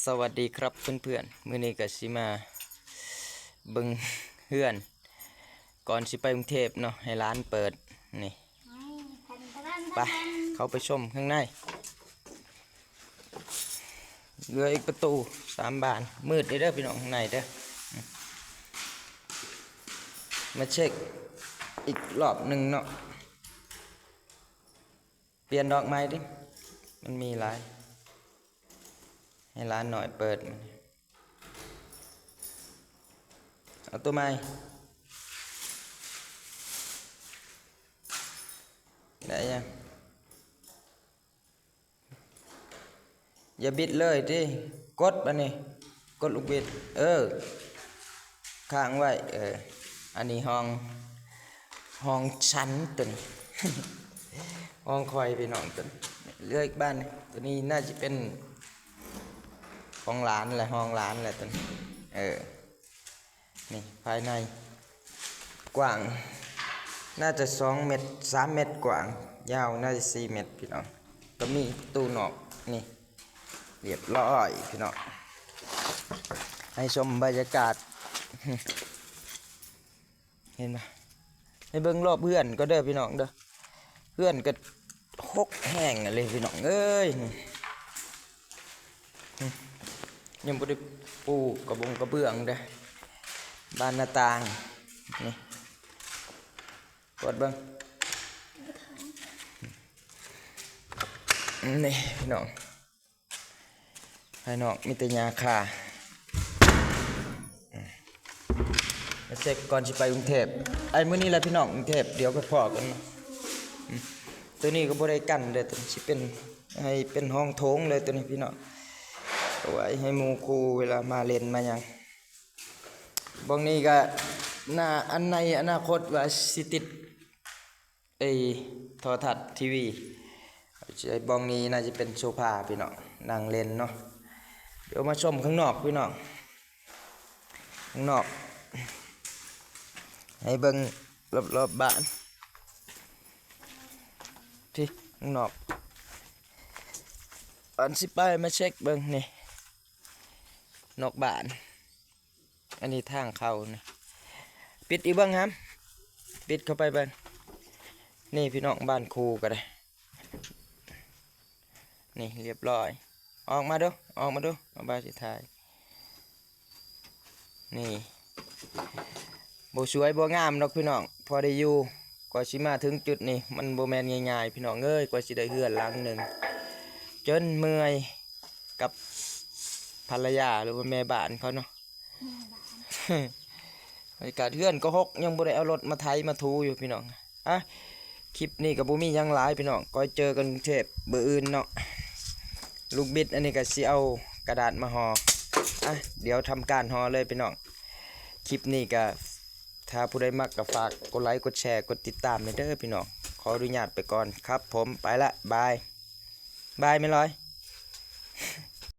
ສະຫວັດດີຄັບເພື່ອນໆ ມື້ນີ້ກໍຊິມາເບິ່ງເຮືອນ ກ່ອນຊິໄປກຸງເທບເນາະ ໃຫ້ຫຼານເປີດ ນີ້ ໄປ ເຂົ້າໄປຊົມຂ້າງໃນ ເຫຼືອອີກປະຕູສາມບານ ມືດເດີພີ່ນ້ອງ ຂ້າງໃນເດີ ມາເຊັກອີກລອບໜຶ່ງເນາະ. ປ່ຽນດອກໃໝ່ຕິ ມັນມີຫຼາຍ ໃຫ້ຫຼານໜ້ອຍເປີດ ເອົາໂຕໃໝ່ ໄດ້ຍັງ? ຢ່າບິດເລີຍຕິ ກົດບາດນີ້ ກົດລູກບິດ ເອີ ຄ້າງໄວ້ ເອີ ອັນນີ້ຫ້ອງ ຫ້ອງຊັ້ນຕົວນີ້ ຫ້ອງຂ້ອຍພີ່ນ້ອງຕົວນີ້ ເລືອກບານນີ້ ຕົວນີ້ໜ້າຈະເປັນຂອງຫຼານແຫຼະ ຫ້ອງຫຼານແຫຼະຕົວນີ້ ເອີ ນີ້ພາຍໃນກວ້າງໜ້າຈະສອງເມັດ ສາມເມັດກວ້າງ ຍາວໜ້າຈະສີ່ເມັດພີ່ນ້ອງ ກໍມີຕູ້ນອກນີ້ ລຽບຮ້ອຍພີ່ນ້ອງ ໃຫ້ຊົມບັນຍາກາດ ເຫັນບໍ່ ໃຫ້ເບິ່ງລອບເຮືອນກໍເດີພີ່ນ້ອງເດີ ເຮືອນກໍຮົກແຮງເລີຍພີ່ນ້ອງເອີຍ ຍັງບໍ່ໄດ້ປູກກະບົງກະເບື້ອງເດີ ບານໜ້າຕ່າງ ນີ້ ກວດເບິ່ງ ນີ້ພີ່ນ້ອງ ພາຍນອກມີແຕ່ຫຍ້າຄາ ມາເຊັກກ່ອນຊິໄປກຸງເທບ ໄອ້ ມື້ນີ້ແຫຼະພີ່ນ້ອງ ກຸງເທບ ດຽວໄປພໍ້ກັນເນາະ ອືມ ໂຕນີ້ກໍບໍ່ໄດ້ກັນເດີ ໂຕນີ້ຊິເປັນ ໃຫ້ເປັນຫ້ອງໂຖງເລີຍໂຕນີ້ພີ່ນ້ອງ ເອົາໄວ້ໃຫ້ໝູ່ຄູ່ເວລາມາຫຼິ້ນມາຫຍັງ ບ່ອນນີ້ກໍໜ້າ ອັນໃນອະນາຄົດວ່າຊິຕິດ ໄອ້ ໂທລະທັດ ທີວີ ບ່ອນນີ້ໜ້າຈະເປັນໂຊຟາພີ່ນ້ອງ ນັ່ງຫຼິ້ນເນາະ ດຽວມາຊົມຂ້າງນອກພີ່ນ້ອງ ຂ້າງນອກ ໃຫ້ເບິ່ງລອບໆບ້ານ ທີ່ຂ້າງນອກ ກ່ອນຊິໄປມາເຊັກເບິ່ງນີ້ ນອກບ້ານ ອັນນີ້ທາງເຂົ້ານີ້ ປິດອີກເບິ່ງຫຳ ປິດເຂົ້າໄປເບິ່ງ ນີ້ພີ່ນ້ອງ ບ້ານຄູກໍໄດ້ ນີ້ລຽບຮ້ອຍ ອອກມາດູ ອອກມາດູ ເອົາບ່າວຊິຖ່າຍ ນີ້ ບໍ່ສວຍບໍ່ງາມດອກພີ່ນ້ອງ ພໍໄດ້ຢູ່ ກວ່າຊິມາເຖິງຈຸດນີ້ ມັນບໍ່ແມ່ນງ່າຍໆ ພີ່ນ້ອງເອີຍ ກວ່າຊິໄດ້ເຮືອນຫຼັງໜຶ່ງ ຈົນເມື່ອຍ ກັບພັນລະຍາ ຫຼືວ່າແມ່ບ້ານເຂົາເນາະ ບັນຍາກາດເຮືອນກໍຮົກ ຍັງບໍ່ໄດ້ເອົາລົດມາໄຖມາຖູຢູ່ພີ່ນ້ອງ ອະ ຄລິບນີ້ກໍບໍ່ມີຫຍັງຫຼາຍພີ່ນ້ອງ ກໍເຈີກັນກຸງເທບມື້ອື່ນເນາະ ລູກບິດອັນນີ້ກໍຊິເອົາກະດາດມາຫໍ່ ອະ ດຽວທຳການຫໍ່ເລີຍພີ່ນ້ອງ ຄລິບນີ້ກໍ ຖ້າຜູ້ໃດມັກກໍຝາກກົດໄລ ກົດແຊ ກົດຕິດຕາມແດ່ເດີພີ່ນ້ອງ ຂໍອະນຸຍາດໄປກ່ອນຄັບຜົມ ໄປລະ ບາຍ ບາຍ ແມ່ນລອຍ.